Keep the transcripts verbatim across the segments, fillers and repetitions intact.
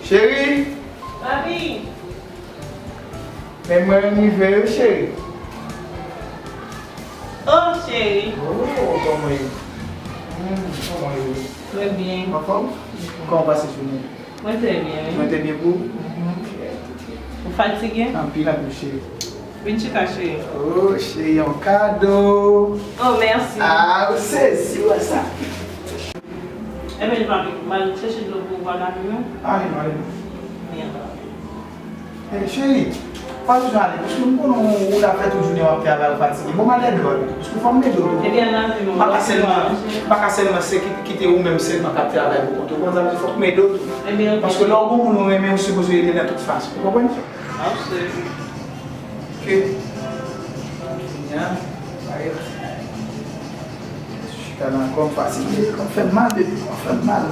Cheri! Papi! Men mwen rive wi, cheri. Oh, cheri. Oh, kòman w ye? Hmm, kòman w ye? Mwen byen. Anfòm? Kòman w pase jounen? Mwen trè byen, wi. Mwen te byen pou ou? Mhm. Ou fatige? Anpil, anpil, cheri. Vin chita, cheri. Oh, cheri, yon kado. Oh, mèsi. Ah, ou sezi wè sa. Ebyen, papi, m al chèche dlo pou ou pa lavi, non? Ale, ale. Byen, papi. Hey, cheri, pa toujou ale, paske m konnen ou la fè tout jounen w ap travay, ou fatige. Bon, m al ede w ale tou, paske fò m ede w tou. Ebyen, lavi, non. Pa ka sèlman, pa ka sèlman se ki-, kite ou menm sèlman k ap travay pou kont ou. Ou konn sa m di, fòk m ede w tou. Ebyen, ok. Paske lè w gon moun ou renmen, ou sipoze ede nan tout fason. Ou konprann? Ap swiv. Ok. Kounye a, parèt. Chita nan kò m fatige, kò m fè m mal, baby, kò m fè m mal.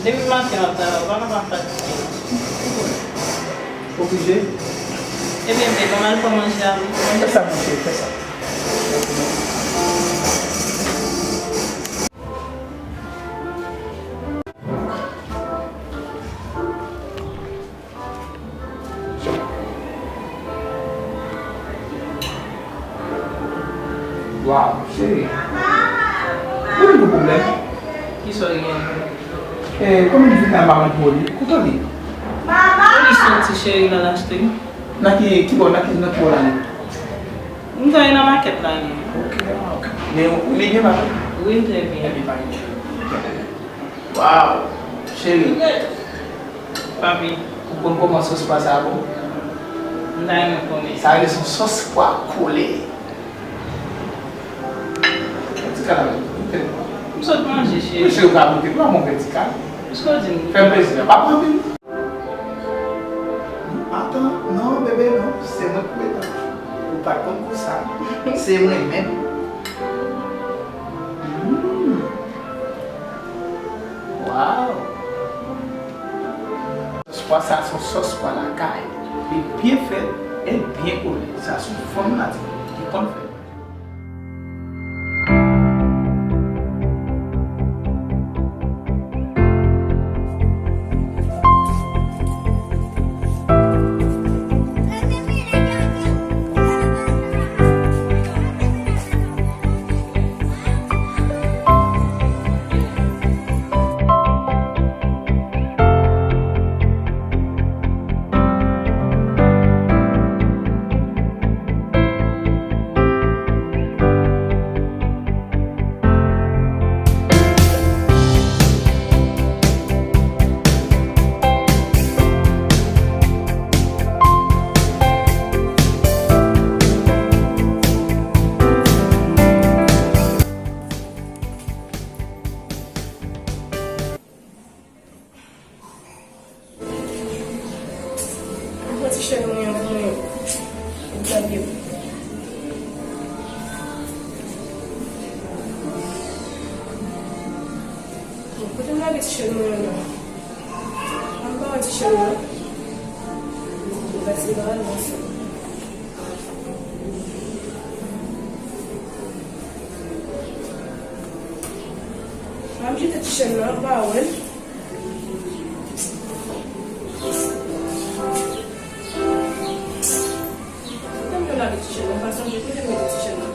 Depi maten w ap travay, ou pa ka pa fatige. Oblije. Ebyen, baby, ban m al pran manje a, wi. Fè sa, mon cheri, fè sa. Waw, cheri. Ou gen yon pwoblèm? Kisa w gen? Eh, kòman m vin la, m pa konn pou li? Kote w li? Pou li se yon ti cheri l al achte. Nan ki, ki bò, nan ki, nan ki bò l ale? M ta ye nan makèt la, li. Ok, ah, ok. Men ou, li byen, pa vre? Wi, m trè byen. Ebyen, pa gen pwoblèm. Waw, cheri. Papi. Ou konn kòman sòs pwa sa a bon? M ta renmen konnen. Sa rele se yon sòs pwa kole. Yon ti kal avè m, goute l. M sot manje, cheri. Wi, cheri, ou ka goute l, pran yon bon ti kal. Piske w di m. Fè m plezi, pa pran anpil. Atan, non, bebe, non, se mwen k pou mete. Ou pa t konn kou sa. Se mwen menm. Mm. Waw! Sòs pwa sa se yon sòs pwa lakay. Li byen fèt e byen kole. Sa se yon fanm natirèl ki konn fè. Mwen pran ti chèn mwen an pou mwen. Gade. Bon, kote m lage ti chèn mwen an la? An ba ti chèn nan. M gade si l pa al nan sa. M ap jete ti chèn nan, m pa wè l. Kote m te lage ti chèn nan? M pa sonje kote m mete ti chèn nan.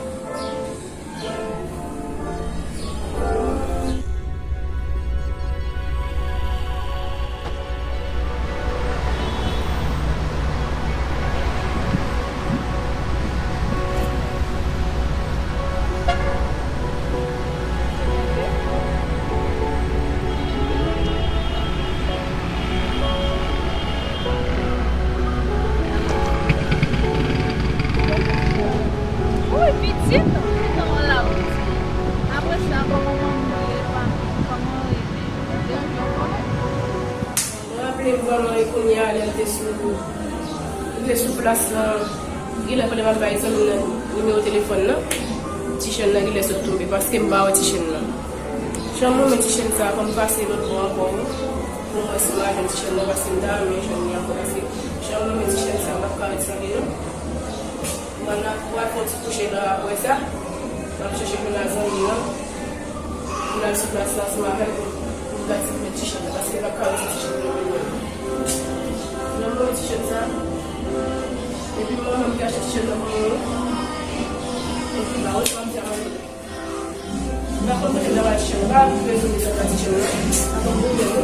Woy, pitit, pitit an la, pitit. Apre sa, kòman manman w ye, papi, kòman w rete? Depi w konnen. Mwen raple m vrèman e kounye a lè m te sou, m te sou plas lan, genlè pandan m ap bay zanmi m nan nimewo telefòn nan, ti chèn nan genlè sot tonbe paske m pa wè ti chèn nan. Jan m renmen ti chèn sa a, fò m pase lòt bò ankò pou m wè si m a jwenn ti chèn nan paske m ta renmen jwenn li ankò paske jan m renmen ti chèn sa a, m p ap ka ret san li non. Mwen ap pral fè yon ti kouche la apre sa. M ap chèche pou n al zanmi an. Pou n al sou plas la ansanm avè l pou, pou n gade si l met ti chèn nan. Paske l ap ka wè si ti chèn nan menm. Mwen mete nan matichè la, mwen mete nan matichè la. Avan mwen mete,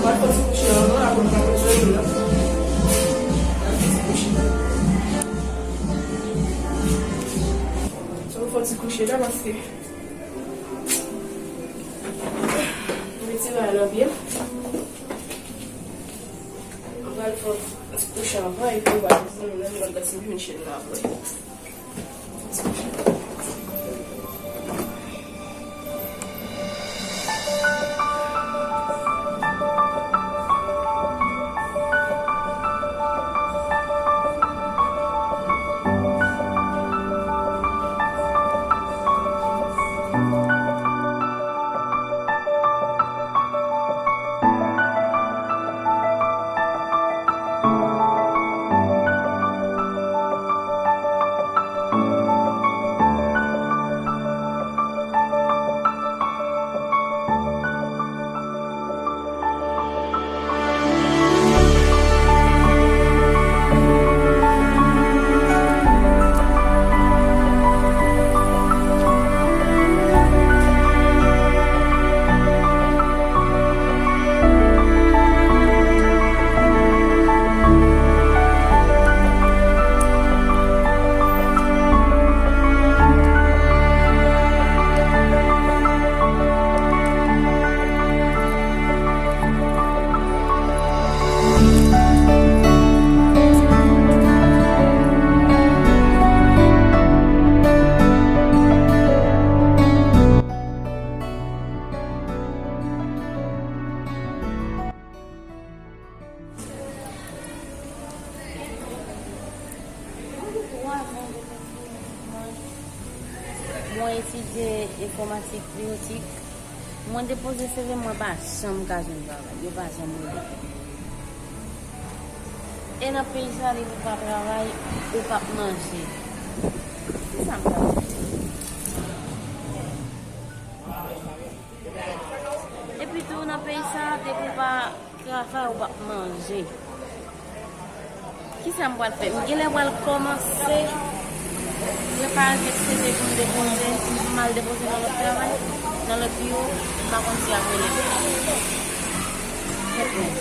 mwen fè ti kouche anvan, avan mwen mete nan. So, mwen fè ti kouche la paske mwen retire a nan pye. Mwen pral fè ti kouche anvan epi mwen pral fè ti kouche la apre. Mwen etidye enfòmatik biwotik. Mwen depoze C V, mwen pa janm ka jwenn travay. Yo pa janm rele. E nan peyi sa, depi w pa travay, ou p ap manje. Kisa m ta fè? Epi tou, nan peyi sa, depi w pa travay, ou p ap manje. Kisa m pral fè? M genlè pral kòmanse prepare kèk C V pou m depoze, m al depoze nan lòt travay, nan lòt biwo, m pa konn si y ap rele m. Kèt men.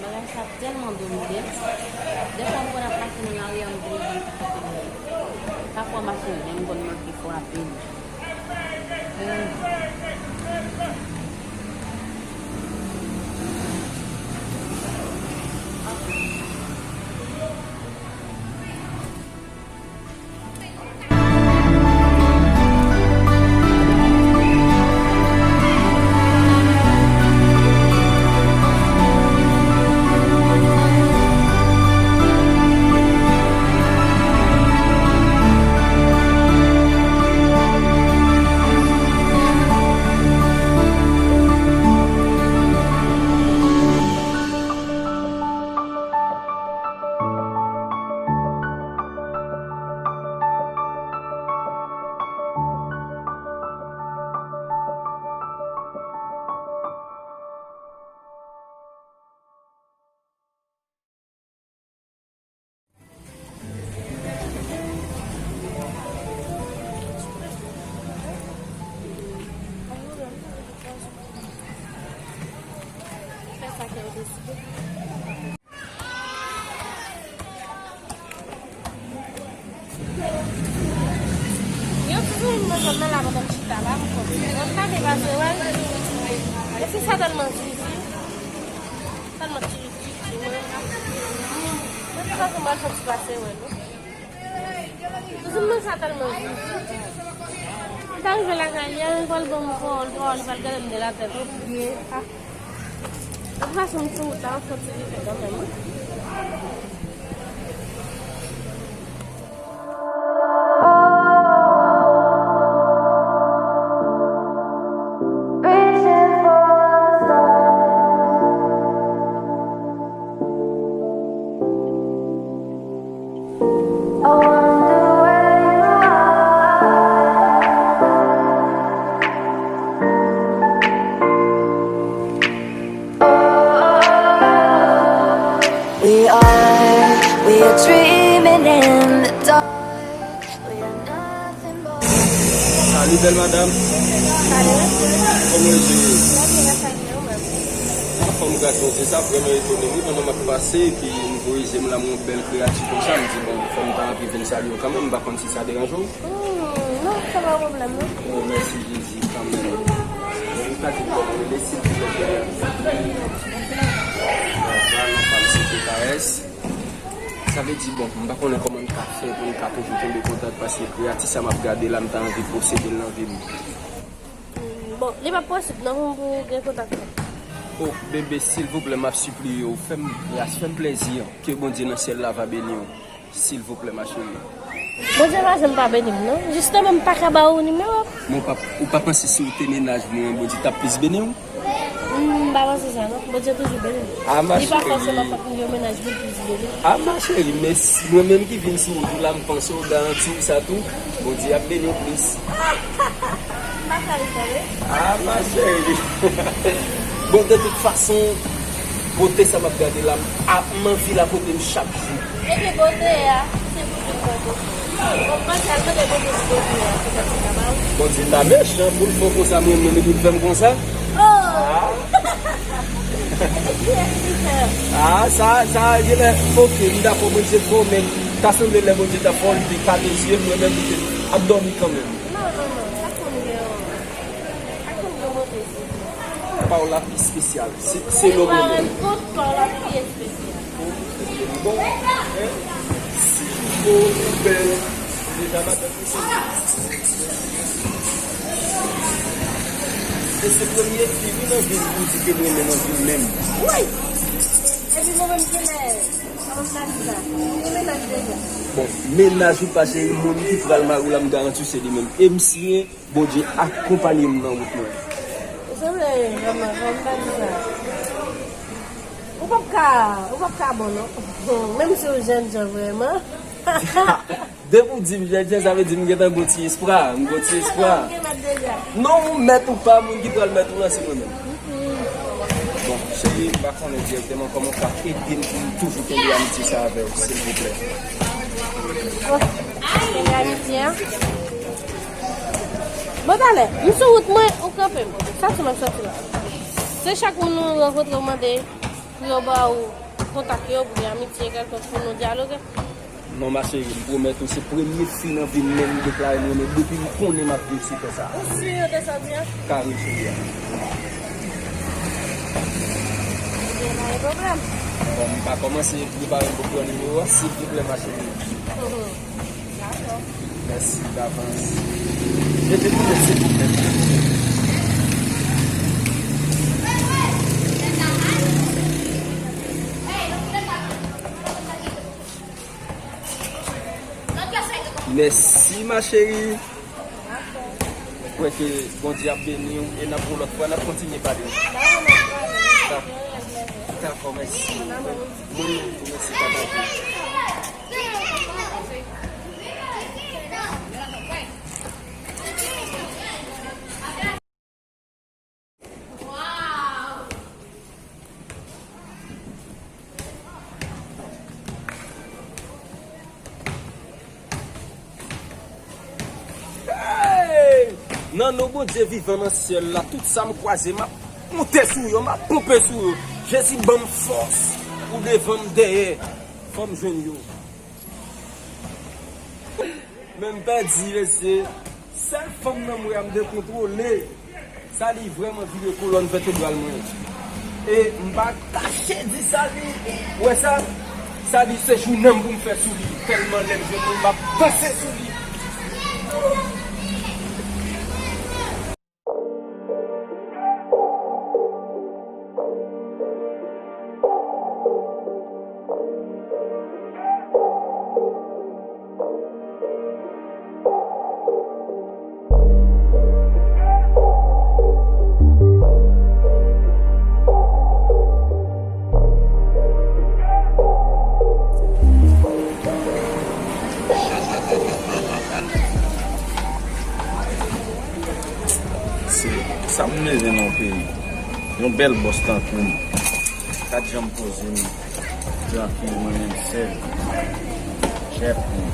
Bagay sa tèlman domine. Dèfwa m konn ap mache nan lari a, m vin di, pafwa m mache menm, m konn manke frape li. Hmm. Yon ti zanmi m nan zòn nan la pandan m chita la, m konn. Mwen pa te pase wè l. E fi sa tèlman zizi. Tèlman zizi, mwen. Mwen te pase m al fè ti pase wè l. Zanmi m nan sa tèlman zizi. M ta rive lakay li, li pral ban m pawòl, pawòl, li pral gade m de latèt o pye. Ah. De tout fason, m sou wout la, m soti rive kanmenm, wi. We are Bèl madanm. Kòman w ye? Anfòm, gras Bondye, sa vrèman etone m wi, pandan m ap pase epi m voye je m la, m wè yon bèl kreyati konsa, m di, bon, fò m ta anvi vin salye w kanmenm, m pa konn si sa deranje w. Hmm, non, sa pa yon pwoblèm, non. Oh, mèsi Jezi, kanmenm. Ou ka di m kòman w rele, silvouplè? Sa, non pa m se P K S. Sa vle di, bon, m pa konnen kòman m ka fè pou m ka toujou kenbe kontak, paske kreyati sa m ap gade la, m ta anvi posede l nan vi m. Hmm, bon, li p ap posib non pou w gen kontak la. O, bebe, silvouplè, m ap sipliye w, fè m gras, fè m plezi, ke Bondye nan syèl la va beni w. Silvouplè, ma chérie. Bondye pa janm pa beni m, non. Jisteman, m pa ka ba ou nimewo. Men ou pa, ou pa panse si w te mennaj mwen, Bondye t ap plis beni w? Hmm, m pa panse sa, non. Bondye toujou beni m. Ah, ma chérie. Li pa fòseman fòk m gen mennaj pou l plis beni m. Ah, ma chérie, men si mwen menm ki vin sou wout ou la, m panse w garanti w sa tou. Bondye ap beni w plis. M pa ka ri tande. Ah, ma chérie. Bon, de tout fason, bote sa m ap gade la, m ap, m anvi la kote m chak jou. Epi bote a, se pou tout bote. Bon, m panse al mande bote pou bote a, se sa ki ta ba ou. Bondye ta mechan pou l fè w konsa, mwen menm, epi l fè m konsa. Oh! Ah. Kiyès ki fè? Ah, sa, sa, genlè, oke, m dakò, Bondye fè w, men ta sanble lè Bondye t ap fè w, li te kale je l, mwen menm, li te ap dòmi kanmenm. Non, non, non, sa konn gen yon, sa konn gen yon bote sou li. Pa w la pi espesyal, se, se lo mwen menm. Mwen pa rèn kont pa w la pi espesyal. Bon, hein? Si ou bèl, deja madanm ou se. E se premye fi wi nan vi m pou di ke m renmen nan vi m menm. Wi! Epi mwen menm genlè, kòman m ta di sa? Ou gen mennaj deja? Bon, mennaj ou pa cheri, moun ki pral mari w la, m garanti w se li menm. E m siyen, Bondye akonpaye m nan wout mwen. Ou sanble vrèman, kòman m ta di sa? Ou p ap ka, ou p ap ka bon non. Menm si w jèn jan vrèman. Depi w di m jèn jan, sa vle di m gentan gon ti espwa, m gon ti espwa. Ou gen mèt deja. Non, ou mèt ou pa, moun ki pral mèt ou lan se mwen menm. Bon, cheri, m pa konnen dirèkteman kòman w ka ede m pou m toujou kenbe amitye sa avè w, silvouplè. Bon, kenbe amitye a. Bon, talè, m sou wout mwen, ou kanpe m. Sa ti m ap sòti la. Se chak moun ou rankontre, ou mande pou yo ba ou kontak yo, oubyen amitye kèlkonk pou nou dyaloge? Non, ma chérie, m pwomèt ou, se premye fi nan vi m menm m deklare m renmen depi m konnen m ap viv sou tè sa a. Ou si yo te sòti an? Kare cheri a. Ebyen, pa gen pwoblèm. Bon, m pa kòmanse prepare m pou pran nimewo a, silvouplè, ma chérie. Mhm. Dakò. Mèsi davans. Mete pou mwen, silvouplè. Mèsi, ma chérie. Mwen kwè ke Bondye ap beni w e n ap yon lòt fwa, n ap kontinye pale. Dakò, mèsi. Mwen menm tou, mèsi, papa. Hey! Nan non Bondye vivan nan syèl la, tout sa m kwaze, m ap monte sou yo, m ap ponpe sou yo. Jezi ban m fòs pou devan m dèyè. Fò m jwenn yo. Men m pèdi, mesye. Sèl fanm nan m wè a m te kontwole. Sally vrèman vire kolòn vètebral mwen. E m pa kache di Sally, ou wè sa? Sally se jounen m pou m fè sou li. Tèlman lè m jwenn li, m ap panse sou li. Se sa m bezwen nan yon peyi. Yon bèl bòs tankou m. Ka janm poze m. Trankil, mwen menm sèl. Chèf mwen.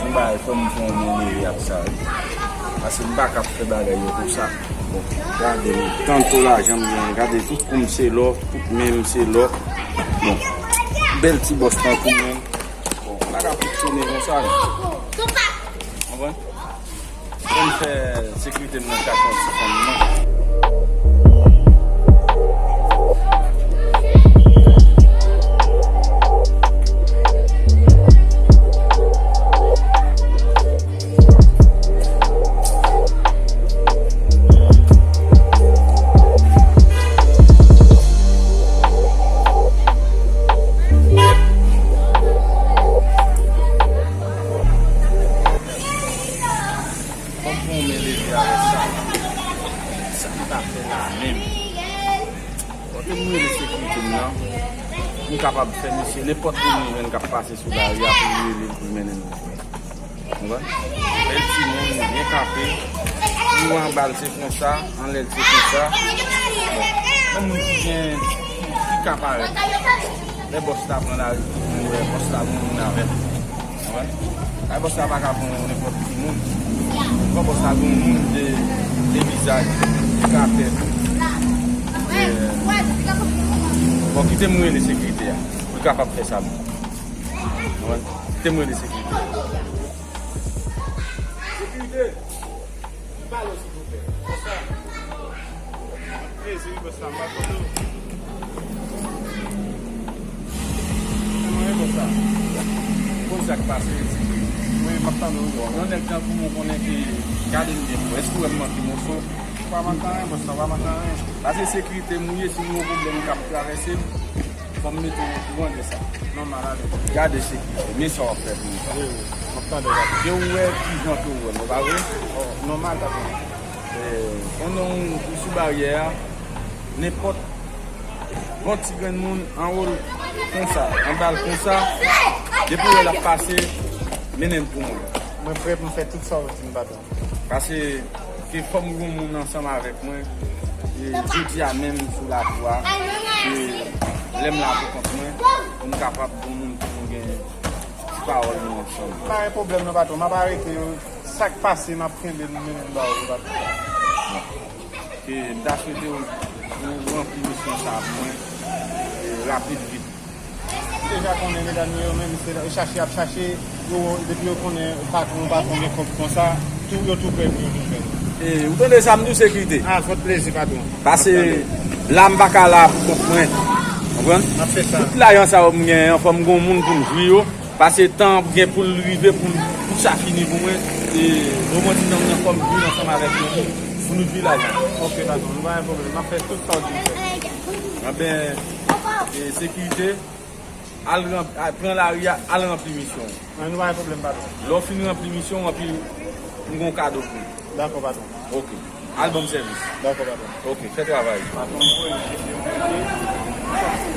Yon bagay fò m fè yon men leve ak sa wi. Paske m pa ka ap fè bagay yo konsa. Bon, gade m, tanto lajan m gen, gade tout kou m se lò, tout men m se lò. Bon, bèl ti bòs tankou mwen. Bon, m pa ka fonksyone konsa non. Konprann? Fò m fè sekirite m nan chache yon ti fanm non. Fò m pran yon men leve avèk sa. Sa m ta fè la menm? Kote m rele sekirite m nan, m kapab fè misye, nenpòt moun m jwenn k ap pase sou lari a, pou l rele l, pou l mennen m. Konprann? Bèl timoun, byen kanpe. Pou anba l se konsa, anlè l se konsa. Bon, yon moun ki gen, ki ka parèt. Lè bòs la pran lari, tout moun wè bòs la gon moun avè l. Konprann? Kay bòs la pa ka pran nenpòt ki moun. Fò bòs la gon moun de, de vizaj, de karatè. Bon, kite m rele sekirite a. Pou l kapab fè sa menm. Konprann? Kite m rele sekirite a. Sekirite! Pale w silvouplè. Bòs la. Plezi wi bòs la, m pa konnen w. Mwen bòs la. Konn sa k pase, se ke mwen m ap tande w. Yon nèg tankou mwen konnen ke gade m byen. Èske w wè m manke moso? Ou pa manke anyen bòs la, ou pa manke anyen. Paske sekirite m ou ye, si m gen yon pwoblèm k ap travèse m, fò m mete w okouran de sa. Nòmal ale. Gade sekirite, men sa w ap fè pou mwen. Wi, wi. M ap tande w. Ke w wè kijan ke w wè m, ou pa vre? Oh, nòmal, patwon. Eh, pandan w, ou sou baryè a, nenpòt bon ti grenn moun anwo l konsa, anba l konsa, depi w wè l ap pase, mennen l pou mwen. Mwen prè pou m fè tout sa w di m, patwon. Paske ke fò m gon moun ansanm avèk mwen, e jodi a menm sou lakou a, e lè m la pou kont mwen, pou m kapab gon moun pou m gen ti pawòl nou ansanm. Pa gen pwoblèm non, patwon, m ap arete yo. Sa k pase, m ap kenbe l, m mennen l ba ou, patwon. Ke m ta swete w, ou ranpli misyon sa a pou mwen, e, rapid vit. Ou deja konnen medam yo menm, se chache y ap chache, yo, depi yo konnen patwon, patwon gen kòb konsa, tou, yo tou prè pou yo vin fè l. E, ou tande sa m di w, sekirite? A, fòt plezi, patwon. Paske la m pa ka la pou kont mwen. Konprann? M ap fè sa. Tout lajan sa yo m genyen an, fò m gon moun pou m jwi yo. Paske tan ap gen pou l rive, pou l, pou sa fini pou mwen. E, moman ti tan m nan fò m vin ansanm avèk nou pou nou jwi lajan. Ok, patwon, nou pa gen pwoblèm. M ap fè tout sa w di m fè. Anben, e, sekirite, al ranp-, al, pran lari a, al ranpli misyon w. Ann, nou pa gen pwoblèm, patwon. Lè w fin ranpli misyon w, anpi m gon kado pou ou. Dakò, patwon. Ok. Al ban m sèvis. Dakò, patwon. Ok, fè travay. Patwon, m voye m chèche yon kote.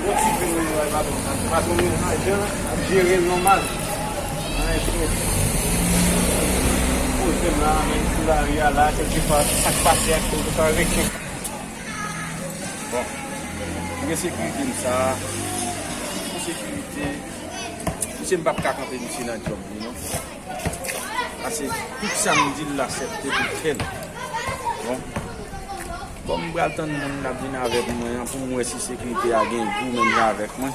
Yon ti pen mwen bay patwon. Patwon, mwen jan ap jere l nòmal. Anyen twòp. Poze m la, men sou lari a la, kèlkeswa sa k pase ak kèlkeswa reken. Bon. M gen sekirite m sa. Sekirite. Misye m p ap ka kanpe misye nan djòb li, non. Paske tout sa m di l, l aksepte pou l fè l. Bon. Bon, m pral tann moun l ap vin avèk mwen an pou m wè si sekirite a gen gou menm jan avèk mwen.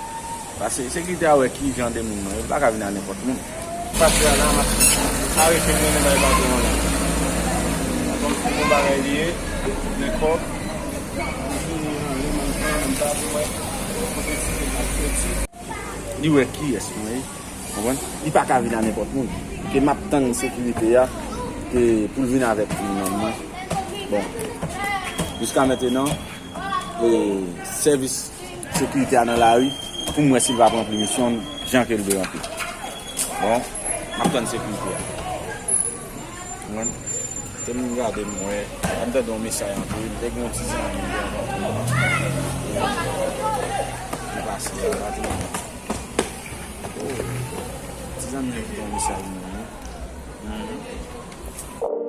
Paske sekirite a wè ki jan de moun mwen ye, l pa ka vin ak nenpòt moun. Pase a la, m ap arete m mennen bay patwon an la. Patwon m se bon bagay li ye, gen kòb. M fini ranje, mwen fè, m pa pou wè. Kote ti pe m ap soti. Li wè kiyès mwen ye. Konprann? Li pa ka vin a nenpòt moun. Ke m ap tann sekirite a, ke pou l vin avèk moun nan mwen. Bon. Jiska mentenan, e, sèvis sekirite a nan lari, pou m wè si l va ranpli misyon l jan ke l dwe ranpli. Bon. M ap tann sekirite a. Konprann? Te m gade m wè, m tande yon mesaj antre, m te gen yon ti zanmi m te antre. Li pase a, pa ti zanmi. Oh, ti zanmi m te yon mesaj mwen, wi. Mhm.